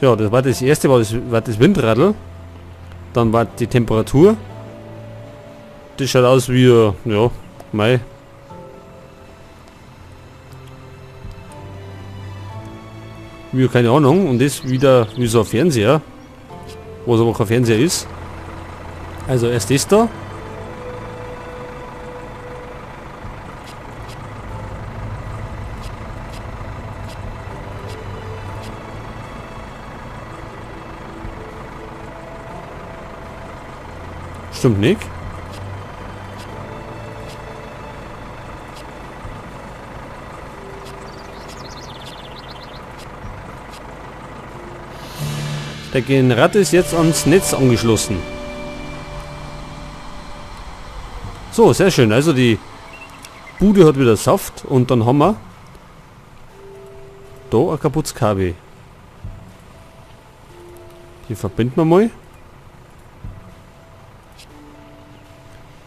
Ja, das war das erste, war das Windradl. Dann war die Temperatur. Das schaut aus wie, ja, mei. Wie, keine Ahnung. Und das wieder wie so ein Fernseher. Was aber kein Fernseher ist. Also erst das da. Stimmt nicht. Der Generator ist jetzt ans Netz angeschlossen. So, sehr schön. Also die Bude hat wieder Saft und dann haben wir da ein kaputtes Kabel. Die verbinden wir mal.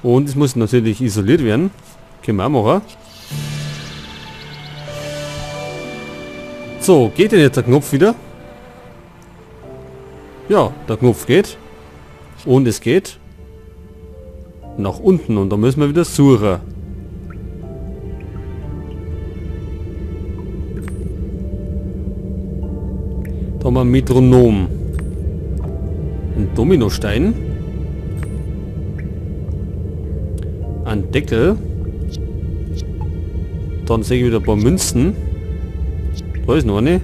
Und es muss natürlich isoliert werden. Können wir auch machen. So, geht denn jetzt der Knopf wieder? Ja, der Knopf geht. Und es geht nach unten. Und da müssen wir wieder suchen. Da haben wir ein Metronom. Ein Dominostein. Ein Deckel. Dann sehe ich wieder ein paar Münzen. Da ist noch eine.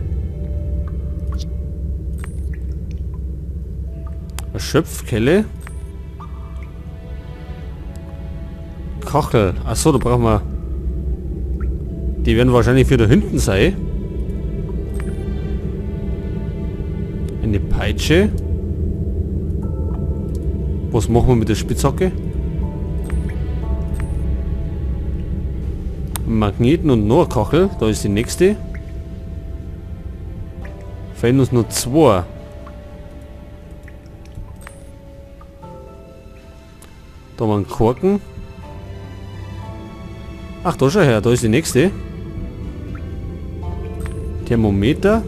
Eine Schöpfkelle. Kachel. Achso, da brauchen wir... Die werden wahrscheinlich wieder hinten sein. Eine Peitsche. Was machen wir mit der Spitzhacke? Magneten und noch eine Kachel. Da ist die nächste. Fehlen uns nur zwei. Da haben wir einen Korken. Ach, da schau her, da ist die nächste. Thermometer.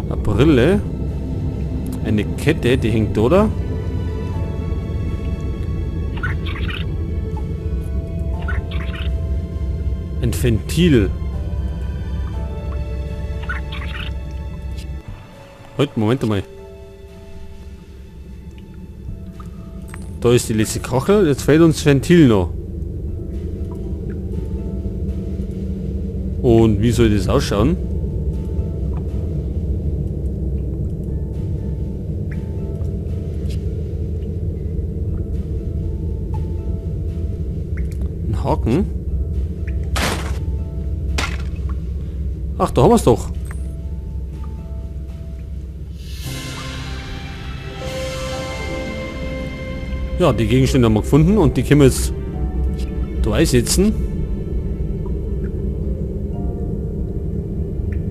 Eine Brille. Eine Kette, die hängt da, oder? Ein Ventil. Halt, Moment einmal. Da ist die letzte Kachel. Jetzt fehlt uns das Ventil noch. Und wie soll das ausschauen? Ein Haken. Ach, da haben wir es doch. Ja, die Gegenstände haben wir gefunden und die können wir jetzt da einsetzen.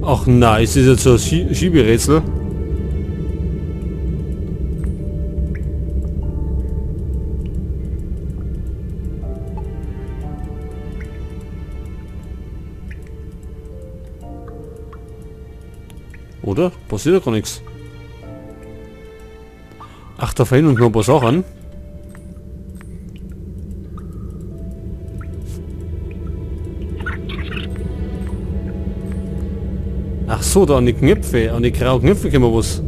Ach nein, ist das jetzt so ein Schieberätsel? Oder? Passiert ja gar nichts. Ach, da fehlen uns noch ein paar Sachen. Ach so, da an die Knöpfe, an die grauen Knöpfe können wir was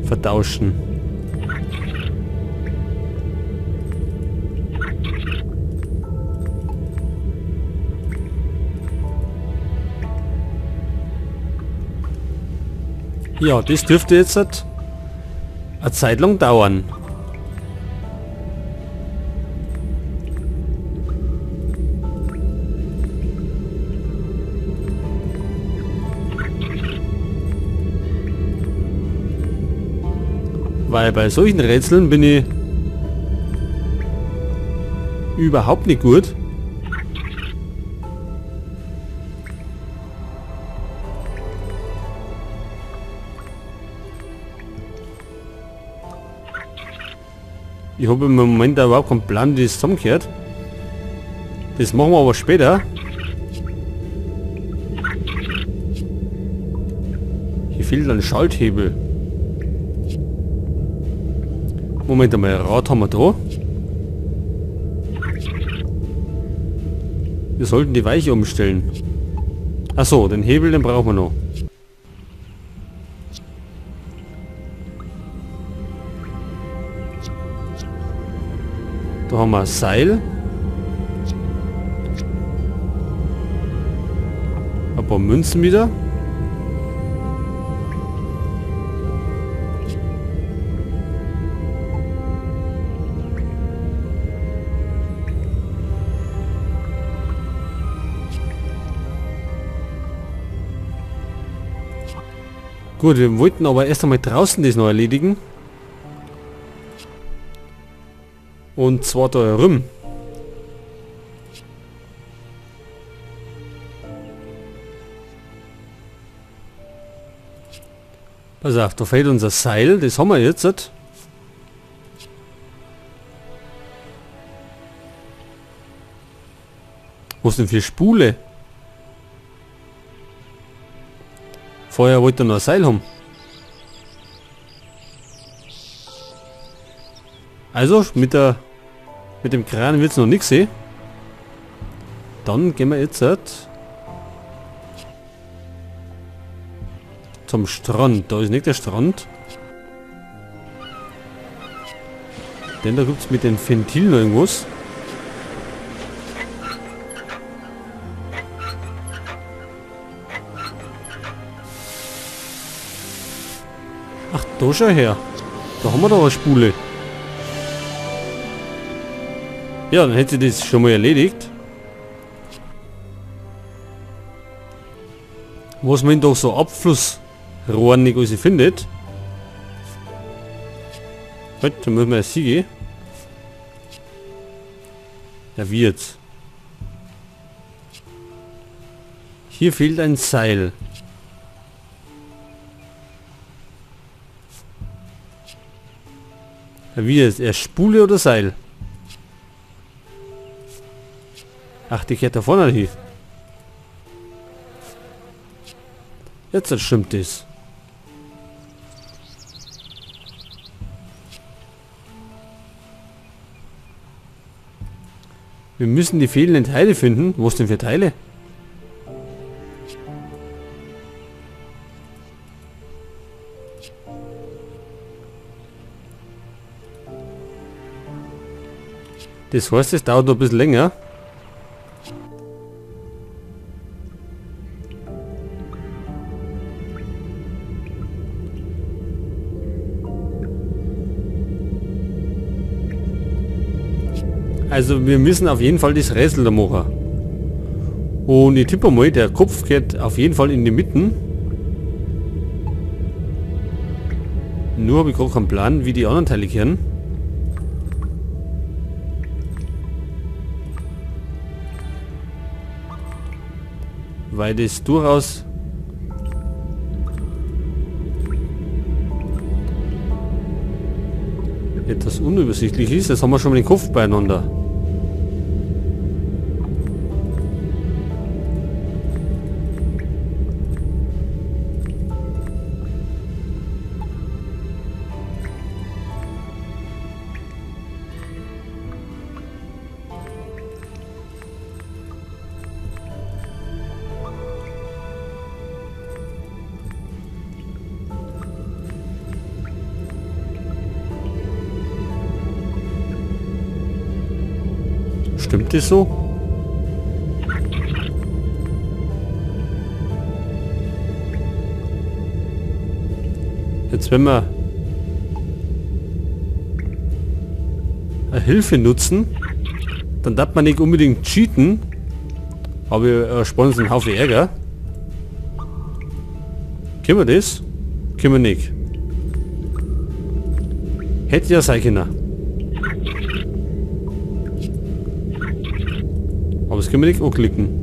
vertauschen. Ja, das dürfte jetzt halt eine Zeit lang dauern. Weil bei solchen Rätseln bin ich überhaupt nicht gut. Ich habe im Moment da überhaupt keinen Plan, wie das zusammengehört. Das machen wir aber später. fehlt ein Schalthebel. Moment einmal, Rad haben wir da. Wir sollten die Weiche umstellen. Achso, den Hebel, den brauchen wir noch. Da haben wir ein Seil. Ein paar Münzen wieder. Gut, wir wollten aber erst einmal draußen das noch erledigen. Und zwar da herum. Pass auf, da fehlt unser Seil, das haben wir jetzt. Was denn für Spule? Vorher wollte er noch ein Seil haben. Also, mit dem Kran wird es noch nichts sehen. Dann gehen wir jetzt zum Strand. Da ist nicht der Strand. Denn da gibt es mit den Ventilen noch irgendwas. Ach, da schau her. Da haben wir doch eine Spule. Ja, dann hätte ich das schon mal erledigt. Was man doch so Abflussrohren nicht alles findet. Halt, da müssen wir jetzt hingehen. Ja, wie jetzt? Hier fehlt ein Seil. Ja, wie jetzt? Erst Spule oder Seil? Ach, die kehrt da vorne hin. Jetzt stimmt das. Wir müssen die fehlenden Teile finden. Was denn für Teile? Das heißt, es dauert noch ein bisschen länger. Also wir müssen auf jeden Fall das Rätsel da machen. Und ich tippe mal, der Kopf geht auf jeden Fall in die Mitten. Nur habe ich gerade keinen Plan, wie die anderen Teile kehren. Weil das durchaus etwas unübersichtlich ist. Jetzt haben wir schon mal den Kopf beieinander. Stimmt das so? Jetzt wenn wir eine Hilfe nutzen, dann darf man nicht unbedingt cheaten, aber wir sparen uns einen Haufen Ärger. Können wir das? Können wir nicht. Hätte ja sein können. Aber das können wir nicht anklicken.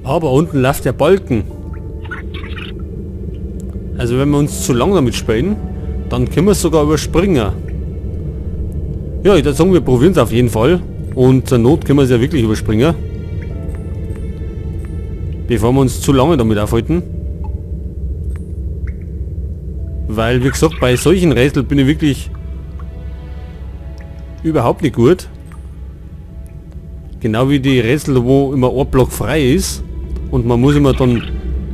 Aber unten läuft der Balken. Also wenn wir uns zu lang damit spielen, dann können wir es sogar überspringen. Ja, ich würde sagen, wir probieren es auf jeden Fall. Und zur Not können wir es ja wirklich überspringen. Bevor wir uns zu lange damit aufhalten. Weil, wie gesagt, bei solchen Rätseln bin ich wirklich überhaupt nicht gut. Genau wie die Rätsel, wo immer ein Block frei ist. Und man muss immer dann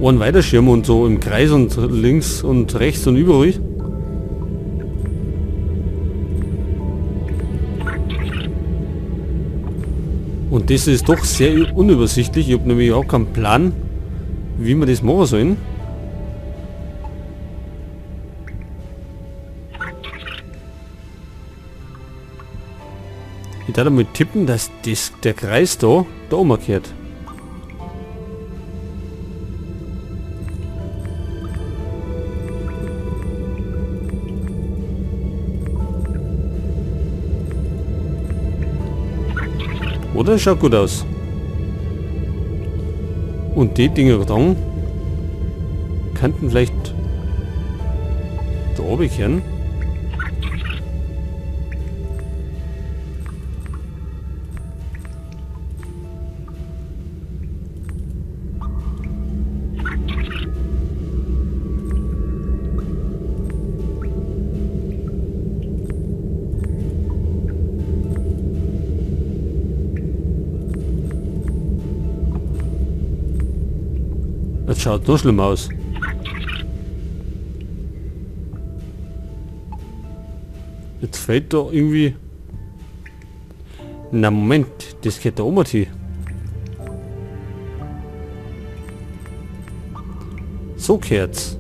einen weiterschirmen und so im Kreis und links und rechts und überall. Und das ist doch sehr unübersichtlich. Ich habe nämlich auch keinen Plan, wie wir das machen sollen. Ich darf damit tippen, dass das, der Kreis da umgekehrt. Oder? Schaut gut aus. Und die Dinger da könnten vielleicht da oben kehren. Das schaut noch schlimmer aus. Jetzt fällt da irgendwie... Na Moment, das geht da oben hin. So kehrt's.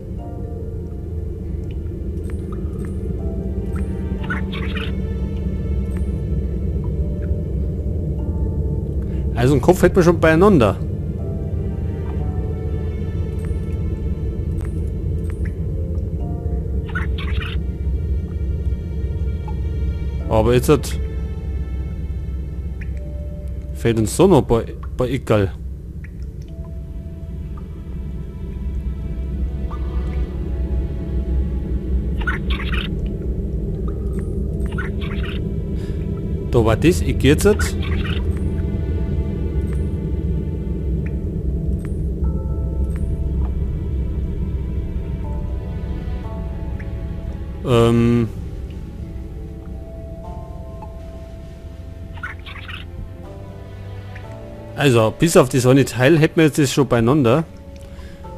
Also einen Kopf hätten wir schon beieinander. Aber jetzt hat... Fehlt uns so noch bei Ickerl. Da war das Eck jetzt. Also, bis auf das eine Teil hätten wir jetzt das schon beieinander.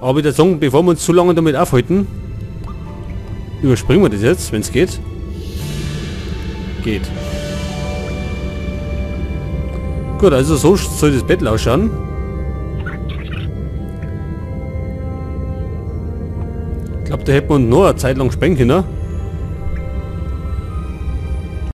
Aber ich würde sagen, bevor wir uns zu lange damit aufhalten, überspringen wir das jetzt, wenn es geht. Geht. Gut, also so soll das Bett ausschauen. Ich glaube, da hätten wir noch eine Zeit lang springen können.